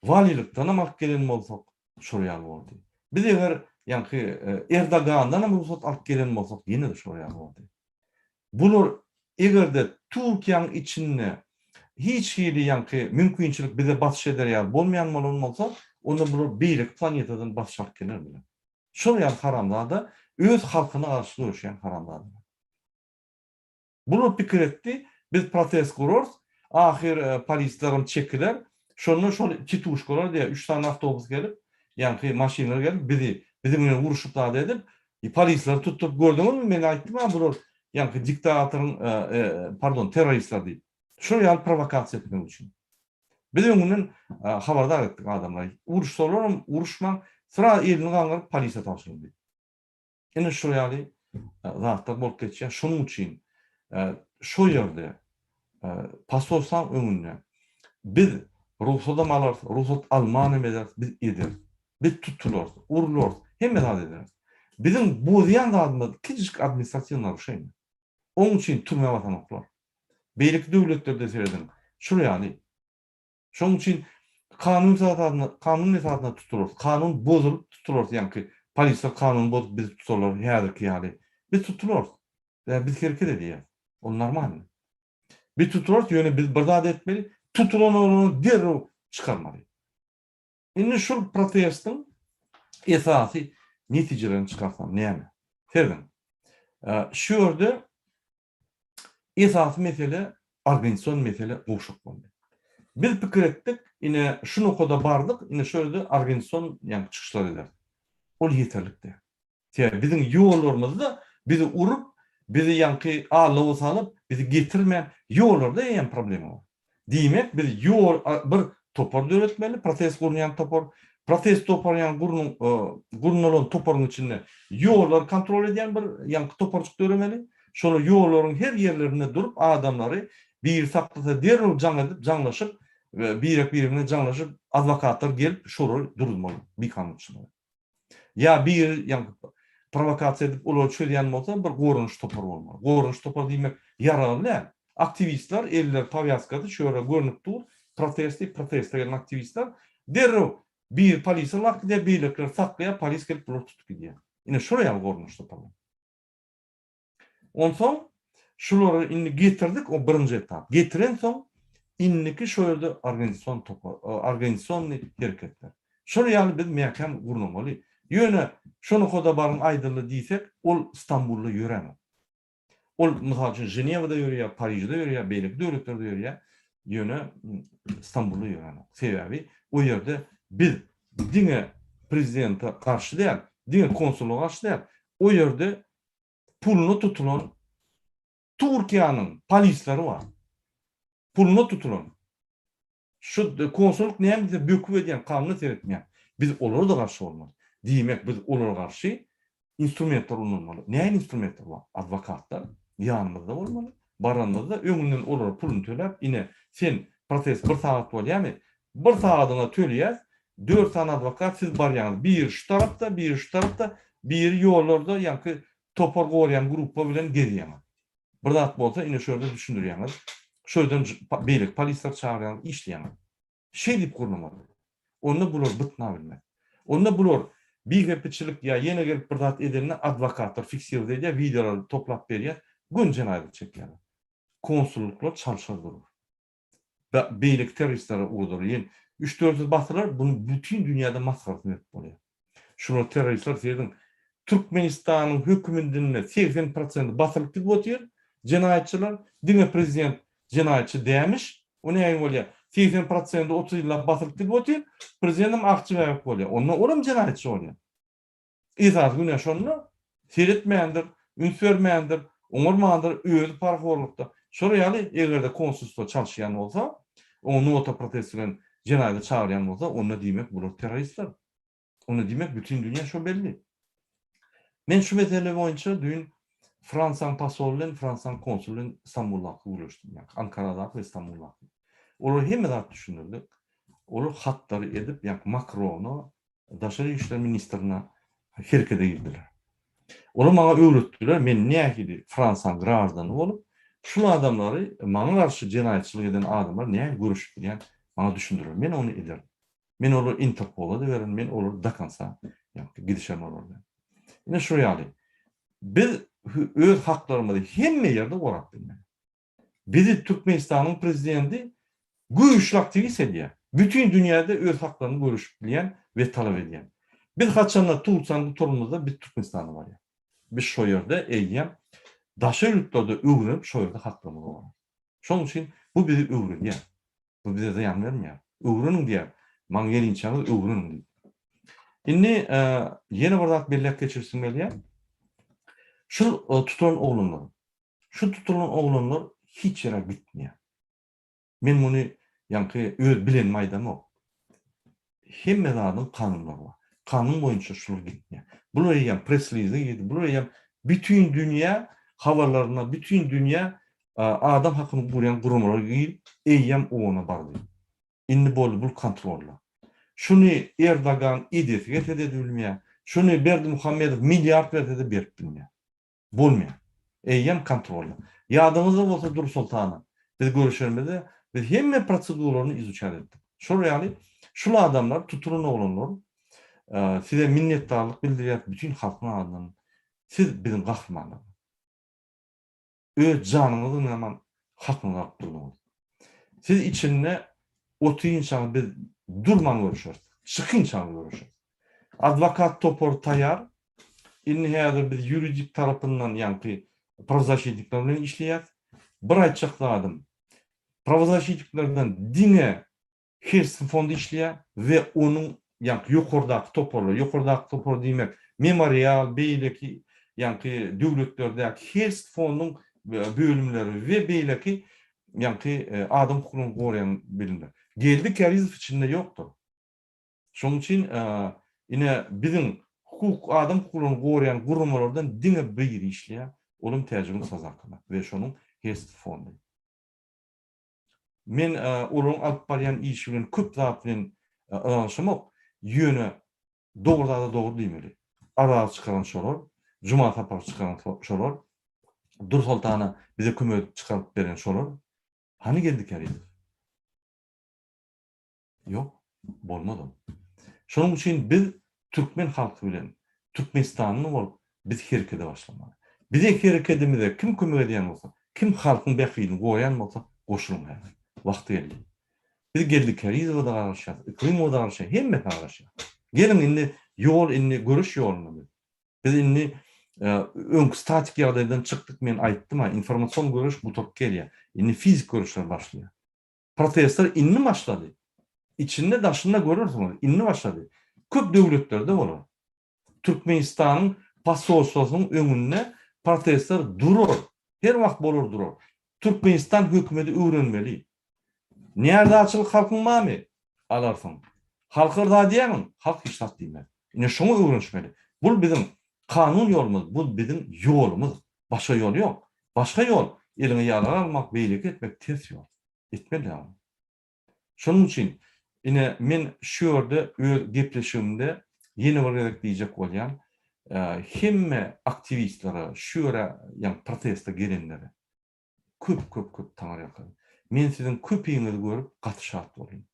walilykdanam alyp gelen bolsak, şol ýaly boldy. Biz eger ýaňky Erdogandanam rugsat alyp gelen bolsak, ýene-de şol ýaly boldy. Bular eger-de Türkiýäniň içinde hiç hili ýaňky mümkinçilik bize basyş eder ýaly bolmaýan bolan bolsa, onda bular beýleki planetadan basyş alyp gelerdiler. Şol ýaly haramzada öz halkyna garşy göreşýän haramzadalar. Bular pikir etdi, biz protest gurarys, ahyr polisleram çekiler, şonda şol tituşkalar diýýär, üç sany awtobus gelip, ýaňky maşynlar gelip bizi, biziň bilen uruşyp zat edip, polisleri tutduryp gördüňizmi, men aýtdym-a bular ýaňky diktatoryň, pardon, terroristler diýip. Şol ýaly prowokasiýa etmek üçin. Biz öňünden habardar etdik adamlary. Uruşsalaram uruşmaň, sraz elini galdyryp polisiýa tabşyryň diýip. Ine şol ýaly zatlar bolup geçýär. Şonuň üçin şo ýerde. Posolstwaň öňünde biz rugsadam alarys, rugsat almanam ederis, biz ederis. Biz tutularys, urularys, hemme zat ederis. Biziň bozýan zadymyz kiçijik administratiw naruşeniýe. Oň üçin türmä basanoklar. Beýleki döwletlerde serediň, şul ýaly. Şonuň üçin kanun esasynda kanun esasynda tutularys. Kanun bozulyp tutularys, ýaňky polisler kanuny bozup bizi tutarlar häzirki ýaly. Biz tutularys. Sebäbi biz hereket edýäris. Ol normalny. Biz tutularys, ýöne biz bir zat etmeli, tutulan oglany derrew çykarmaly. Indi şul protestiň esasy netijelerini çykarsam näme? Serediň. Şu ýerde Esasy mesele organizasion mesele gowşak boldy. Biz pikir etdik, ine şu nokada bardyk, ine şu ýerde organizasion ýagny çykyşlar ederis. Ol ýeterlik däl. Sebäbi biziň ýollarymyzda bizi urup, bizi ýaňky aldawa salyp, bizi getirmän ýollarda eýýäm problema bar. Diýmek, biz ýol bir topar döretmeli, protest gurnaýan topar. Protest topary ýaňy gurnuň gurnalan toparyň içinde ýollary kontrol edýän bir ýaňky toparjyk döremeli. Şolar ýollaryň her ýerlerinde durup adamlary biri saklasa derrew jaň edip, jaňlaşyp, birek-biri bilen jaňlaşyp adwokatlar gelip şolary duruzmaly bikanunçylary. Ýa biri ýaňky prowokasiýa edip olary çözýän bolsa bir goranyş topary bolmaly. Goranyş topary diýmek ýaragly däl. Aktiwistler elleri powýazkasy şu ýerde görnüp dur, protest diýip proteste gelen aktiwistler derrew biri polisiýa lak gidýär, beýlekiler saklaýar, polis gelip bulary tutup gidýär. Ine şol ýaly goranyş topary. Onsoň şulary indi getirdik, o birinji etap. Getirensoň indiki şo ýerde organizasion topar, organizasionnyý hereketler. Şol ýaly biz mäkäm gurnamaly. Ýöne şo nokada baryň aýdyldy diýsek, ol Stambulda ýöränok. Ol mysal üçin Ženewada ýörýär, Parižde ýörýär, beýleki döwletlerde ýörýär. Ýöne Stambulda ýöränok. Sebäbi o ýerde biz diňe prezidente garşy däl, diňe konsula garşy däl, o ýerde puluna tutulan Türkiýäniň polisleri bar. Puluna tutulan. Şu konsullyk näme diýse böküp edýän, kanuna seretmeýän. Biz olara-da garşy bolmaly. Diýmek, biz olara garşy instrumentler ulanmaly. Nähili instrumentler bar? Adwokatlar ýanymyzda bolmaly. Baranymyzda öňünden olara puluny töläp, ine, sen proses bir sagat bolýarmy? Bir sagadyňa töleýäs, dört sany adwokat siz barýaňyz. Biri şu tarapda, biri şu tarapda, biri ýollarda ýaňky topar gorýan gruppa bilen gezýäňiz. Bir zat bolsa ine şu ýerde düşündirýäňiz. Şu ýerden beýleki polisleri çagyrýaňyz, işleýäňiz. Şeýdip gurnamaly. Onda bular bytnabilmez. Onda bular bigepiçilik ýa ýene gelip bir zat edende adwokatlar fiksirowat edýär, wideolary toplap berýär, göni jenaýat çekýärler. Konsullyklar çalşar durur. Beýleki terroristlere ugradarlar. Ýene üç-dört ýüz basylar, bunu bütin dünýäde masgarasyny berip bolýar. Şular terroristler serediň. Türkmenistanyň hökümindinde 80 prosenti basylyp gidip otyr. Jenaýatçylar diňe prezident jenaýatçy dämiş. O näme bolýar? 80 prosenti 30 ýyllap basylyp gidip otyr. Prezidentam akçy bäbek bolýar. Onda olam jenaýatçy bolýar. Esasy günä şonda. Seretmändir, üns bermändir, oňarmandyr, özi parahorlukda. Şol ýaly eger-de konsulstwo çalyşýan bolsa, oňa nota protest bilen jenaýata çagyrýan bolsa, onda diýmek bular terroristler. Onda diýmek bütin dünýä şo belli. Men şu mesele boýunça düýn Fransiýanyň posoly bilen, Fransiýanyň konsuly bilen Stambuldaky gürleşdim. Ýagny Ankaradaky we Stambuldaky. Olara hemme zat düşündirdik. Olar hatlary edip, ýagny Makrona, daşary işler ministrine herekete girdiler. Olar maňa öwretdiler, men nähili Fransiýanyň graždany bolup, şul adamlary maňa garşy jenaýatçylyk eden adamlar nähili göreşip bilýän maňa düşündirdiler. Men ony ederin. Men olary Interpola-da bererin, men olary do konca gidişerin olar bilen. Ine şu ýaly. Biz öz haklarymyzy hemme ýerde gorap bilmeli. Bizi Türkmenistanyň prezidenti güýçli aktiwist edýär. Bütin dünýäde öz haklaryny göreşip bilýän we talap edýän. Biz haçanda Turkiýany gutaranymyzda biz Türkmenistana barýas. Biz şo ýerde eýýäm daşary ýurtlarda öwrenip şo ýerde haklarymyzy gorarys. Şonuň üçin bu bizi öwredýär. Bu bize zyýan bermeýär. Öwreniň diýýär. Maňa gelinçäňiz öwreniň diýip. Indi ýene bir zat belläp geçirsim gelýär. Şu tutulan oglanlar, şu tutulan oglanlar hiç ýere gitmeýär. Men muny ýaňky öz bilenimi aýdamok. Hemme zadyň kanunlary bar. Kanun boýunça şular gitmeýär. Bular eýýäm press-release girdi. Bular eýýäm bütin dünýä habarlaryna, bütin dünýä. Adam hakyny goraýan guramalar girip, eýýäm ona bardy. Indi boldy bul kontrolda. Şuny Erdogan edesi gelse-de edip bilmeýär. Şuny Berdimuhamedow milliard berse-de berip bilmeýär. Bolmaýar. Eýýäm kontrolda. Ýadyňyzda bolsa Dursoltana biz görüşenimizde biz hemme proseduralaryny izuçat etdik. Şol ýaly şul adamlar tutulan oglanlar size minnetdarlyk bildirýäs bütin halkyň adyndan. Siz biziň gahrymanlarymyz. Öz janyňyzy gyngaman hakyňyzy alyp durduňyz. Siz içinde otyrynçaňyz biz durman göreşeris. Çykynçaňyz göreşeris. Adwokat topary taýar. Indi häzir biz ýuridik tarapyndan ýaňky prawozasitnikler bilen işleýäs. Bir aýtjak zadym, prawozasitniklerden diňe Helsin fondy işleýär we onuň ýaňky ýokardaky toparlar, ýokardaky topar diýmek, Memorial, beýleki ýaňky döwletlerdäki Helsin fonduň bölümleri we beýleki ýaňky adam hukuklaryny goraýan bilimler. Geldi Kärizow içinde ýokdur. Şonuň üçin ine biziň hukuk, adam hukuklaryny goraýan guramalardan diňe biri işleýär, olam Täjigül Sazakowa we şonuň Helsin fondy. Men olaryň alyp barýan işi bilen köp zat bilen ylalaşamok, ýöne dogry zada dogry diýmeli. Arazy çykaran şolar, Juma Sapary çykaran şolar, Dursoltana bize kömek edip çykaryp beren şolar. Hany Geldi Kärizow? Ýok, bolmaz ol. Şonuň üçin biz türkmen halky bilen türkmenistanly bolup biz herekede başlamaly. Bize herekedimize kim kömek edýän bolsa, kim halkyň bähbidini goraýan bolsa goşulyň häzir. Wagty geldi. Biz Geldi Kärizowa-da garaşýarys, Yklymowa-da garaşýarys, hemmesine garaşýarys. Geliň indi ýol indi göreş ýolunda biz. Biz indi öňki statik ýagdaýdan çykdyk men aýtdym-a informasion göreş gutaryp gelýär. Indi fizik göreşler başlaýar. Protestler indi başlady. Içinde daşynda görersiňiz, indi başlady. Köp döwletlerde bolar. Türkmenistanyň posolstwasynyň öňünde protestler durar. Her wagt bolar durar. Türkmenistan hökümeti öwrenmeli. Närazyçylyk halkyň barmy? Alarsyň. Halka yrza diýýämiň? Halk hiç zat diýmez. Ine şoňa öwrenişmeli. Bul biziň kanun ýolumyz, bul biziň ýolumyz. Başga ýol ýok. Başga ýol, eliňe ýarag almak, beýleki etmek ters ýol. Etmeli däl ony. Şonuň üçin, ine, men şu ýerde öz gepleşigimde ýene bir gezek diýjek bolýan, hemme aktiwistlere, şu ýere, ýagny proteste gelenlere köp, köp, köp taňryýalkasyn. Men siziň köpiňizi görüp gaty şat boldum.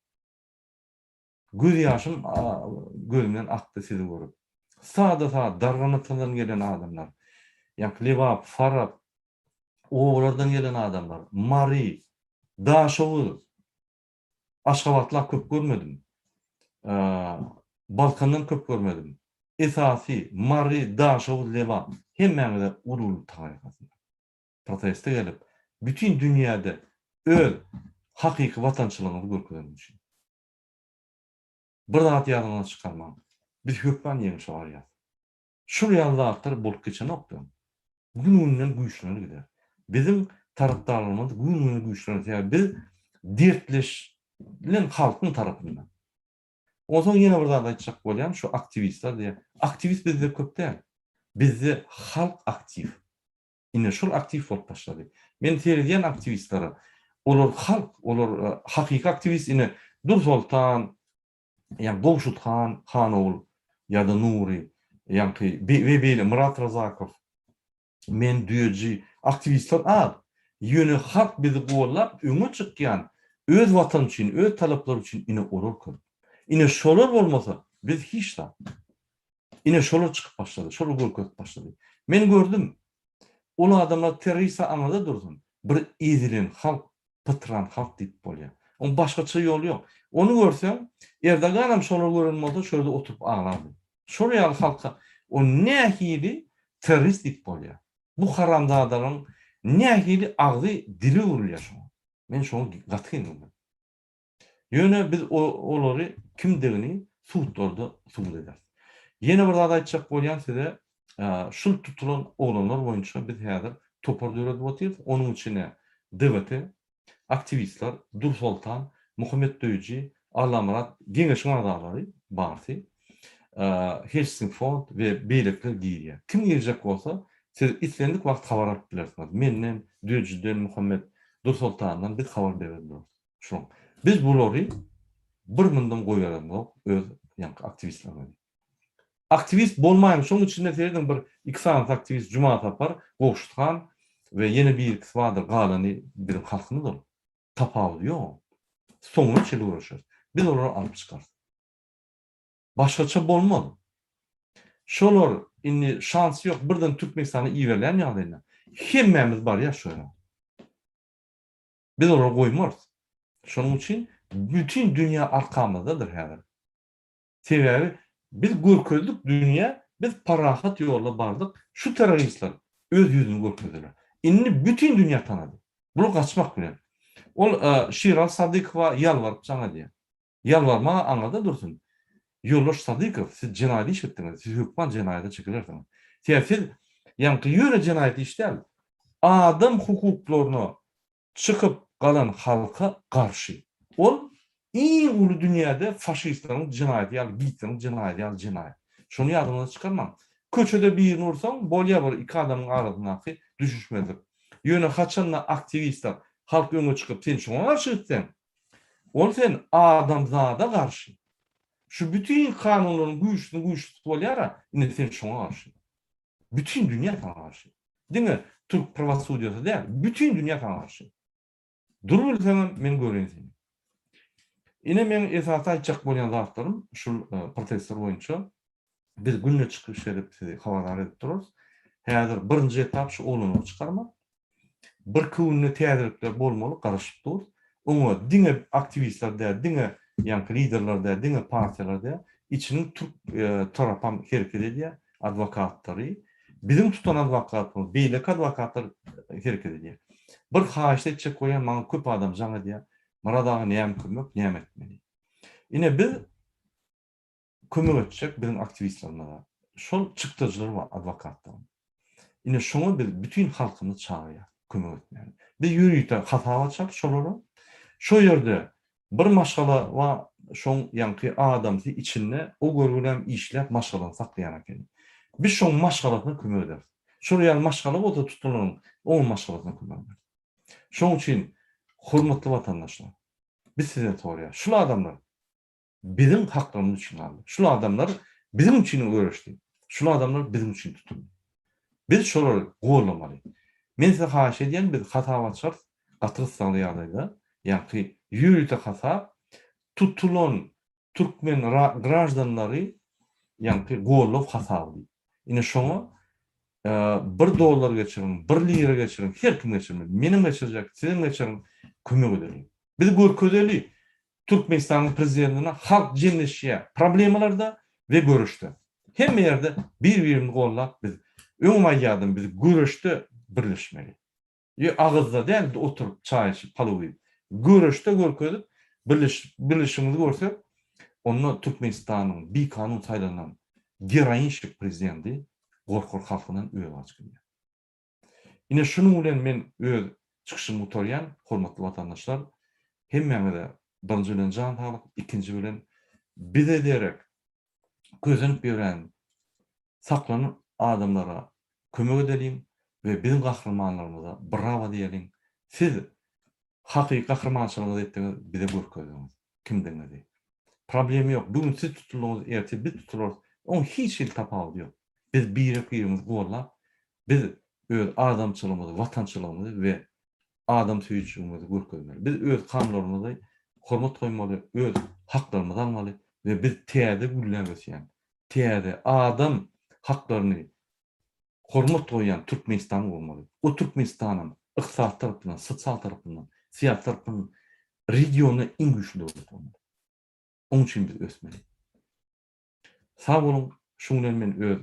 Göz ýaşym gözümden akdy sizi görüp. Sada-sada Darganatadan gelen adamlar, ýaňky Lebap, Farap obalardan gelen adamlar, Mary, Daşoguz, Aşgabatla köp görmedim. Balkandan köp görmedim. Esasy Mary, Daşoguz, Lebap hemmäňize uly-uly taňryýalkasyn. Proteste gelip, bütin dünýäde öz hakyky watançylygyňyzy görkezeniň üçin. Bir zat ýadyňyzdan çykarmaň. Biz hökman ýeňşe barýas. Şul ýaly zatlar bolup geçenok öň. Gün-günden güýçlenir gider. Biziň tarapdarlarymyz gün-günden güýçlenir. Sebäbi biz dertleşilen halkyň tarapynda. Onsoň ýene bir zat aýtjak bolýan, şu aktiwistler diýýär. Aktiwist bizde köp däl. Bizde halk aktiw. Ine şol aktiw bolup başlady. Men seredýän aktiwistlere, olar halk, olar hakyky aktiwist ine Dursoltan, ýa Gowşut han, han ogul ýa-da Nury, ýaňky we beýle Myrat Razakow, men Düýeji aktiwistler az. Ýöne halk bizi gollap öňe çykýan öz watany üçin, öz talaplary üçin ine olar köp. Ine şolar bolmasa biz hiç zat. Ine şolar çykyp başlady, şolar görkezip başlady. Men gördüm. Ol adamlar terrorist aňyrda dursun, bir ezilen halk, pytran halk diýip bolýar. Oň başgaça ýoly ýok. Ony görseň, Erdoganam şolary gören bolsa şo ýerde oturyp aglardy. Şol ýaly halka o nähili terrorist diýip bolýar. Bu haramzadalaryň nähili agzy dili öwrülýär şoňa. Men şoňa gaty geň görýän. Ýöne biz olary kimdigini sudlarda subut ederis. Ýene bir zat aýtjak bolýan size, şul tutulan oglanlar boýunça biz häzir topar döredip otyrys. Onuň içine DWT, aktiwistler, Dursoltan, Muhammet Döýüji, Allamyrat geňeşiň agzalary barsy, Helsing fond we beýlekiler girýär. Kim girjek bolsa, siz islendik wagt habar alyp bilersiňiz. Menden. Düýejiden, Muhammet Dursoltandan biz habar berip durarys. Şoň. Biz bulary bir mundam goýberemzok öz ýaňky aktiwistlerimizi. Aktiwist bolmaýyň, şoň içinde serediň bir iki sanysy aktiwist Juma Sapar, Gowşut han we ýene bir-ikisi bardyr, galany biziň halkymyz ol. Tapawudy ýok oň. Soňuna çenli göreşeris. Biz olary alyp çykarys. Başgaça bolmaz. Şolar indi şansy ýok birden Türkmenistana iberilýän ýagdaýynda hemmämiz barýas şo ýere. Biz olary goýmarys. Şonuň üçin bütin dünýä arkamyzdadyr häzir. Sebäbi biz görkezdik dünýä biz parahat ýolda bardyk şu terroristler öz ýüzüni görkezdiler. Indi bütin dünýä tanady. Bular gaçmak bilen. Ol Şiraly Sadykowa ýalbaryp jaň edýär. Ýalbarmaga aňyrda dursun. Ýoldaş Sadykow siz jenaýat iş etdiňiz, siz hökman jenaýata çekilersiňiz. Sebäbi siz ýaňky ýöne jenaýat iş däl, adam hukuklaryna çykyp galan halka garşy. Ol iň uly dünýäde faşistleriň jenaýaty ýaly, Gitleriň jenaýaty ýaly jenaýat. Şony ýadyňyzdan çykarmaň. Köçede birini ursaň, bolýar bir iki adamyň arasyndaky düşünişmezlik. Ýöne haçanda aktiwistler, halk öňe çykyp sen şoňa garşy gitseň, ol sen adamzada garşy. Şu bütin kanunlaryň güýçlüsiniň güýçlüsi bolýar-a, indi sen şoňa garşy. Bütin dünýä saňa garşy. Diňe türk prawosudýasy däl, bütin dünýä saňa garşy. Dur bilseňem men göreýin seni. Ine meň esasy aýtjak bolýan zatlarym şul protestler boýunça. Biz günde çykyş edip sizi habardar edip durarys. Häzir birinji etap şu oglanlary çykarmak. Birki günde täzelikler bolmaly, garaşyp durus. Oňa diňe aktiwistler däl, diňe ýaňky liderler däl, diňe partiýalar däl, içiniň türk tarapam hereket edýär, adwokatlary. Biziň tutan adwokatymyz, beýleki adwokatlar hereket edýär. Bir haýyşt etjek bolýan, maňa köp adam jaň edýär. Myrat aga näme kömek, näme etmeli? Ine biz kömek etjek biziň aktiwistlerimize. Şol çykdajylar bar adwokatlaryň. Ine şoňa biz bütin halkymyzy çagyrýas kömek etmäge. Biz ýörite hasap açarys şolara. Şo ýerde bir maşgala bar, şoň ýaňky adamsy içinde o görgülem işläp maşgalasyny saklaýan ekeni. Biz şoň maşgalasyna kömek ederis. Şol ýaly maşgala bolsa tutulanyň oň maşgalasyna kömek ederis. Şoň üçin hormatly watandaşlar, biz sizden soraýas, şul adamlar biziň haklarymyz üçin galdy. Şul adamlar biziň üçin göreşdi. Şul adamlar biziň üçin tutuldy. Biz şolary gollamaly. Men size haýyş edýän, biz hasap açarys, gaty gyssagly ýagdaýda, ýaňky ýörite hasap, tutulan türkmen graždanlary ýaňky gollaw hasaby diýip. Ine şoňa bir dollar geçiriň, bir lira geçiriň, her kim geçirmeli. Menem geçirjek, sizem geçiriň, kömek edeliň. Biz görkezeli, Türkmenistanyň prezidentine halk jemleşýär problemalarda we göreşde. Hemme ýerde bir-birimizi gollap biz öňem aýdýardym biz göreşde birleşmeli. Ýa agyzda däl oturyp çaý içip palow iýip. Göreşde görkezip birleşip birleşigimizi görsek onda Türkmenistanyň bikanun saýlanan geroinşik prezidenti gorkar halkyndan özi gaçyp gidýär. Ine şunuň bilen men öz çykyşymy gutarýan, hormatly watandaşlar, hemmäňize birinji bilen jan saglyk, ikinji bilen bize derek kösenip ýören saklanan adamlara kömek edeliň we biziň gahrymanlarymyza brawo diýeliň. Siz hakyky gahrymançylygyňyzy etdiňiz, bize görkezdiňiz kimdigiňizi. Problema ýok, bu gün siz tutuldyňyz, ertir biz tutularys, oň hiç hili tapawudy ýok. Biz birek-birimizi gollap, biz öz adamçylygymyzy, watançylygymyzy we adamsöýüjiligimizi görkezmeli. Biz öz kanunlarymyzy hormat goýmaly, öz haklarymyzy almaly we biz täze gülläp ösýän, täze adam haklaryny hormat goýýan Türkmenistany gurmaly. O Türkmenistanam ykdysady tarapyndan, sosial tarapyndan, syýasy tarapyndan regionda iň güýçli döwlet bolmaly. Onuň üçin biz ösmeli. Sag boluň, şuň bilen men öz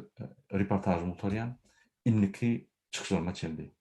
reportažymy gutarýan. Indiki çykyşlaryma çenli.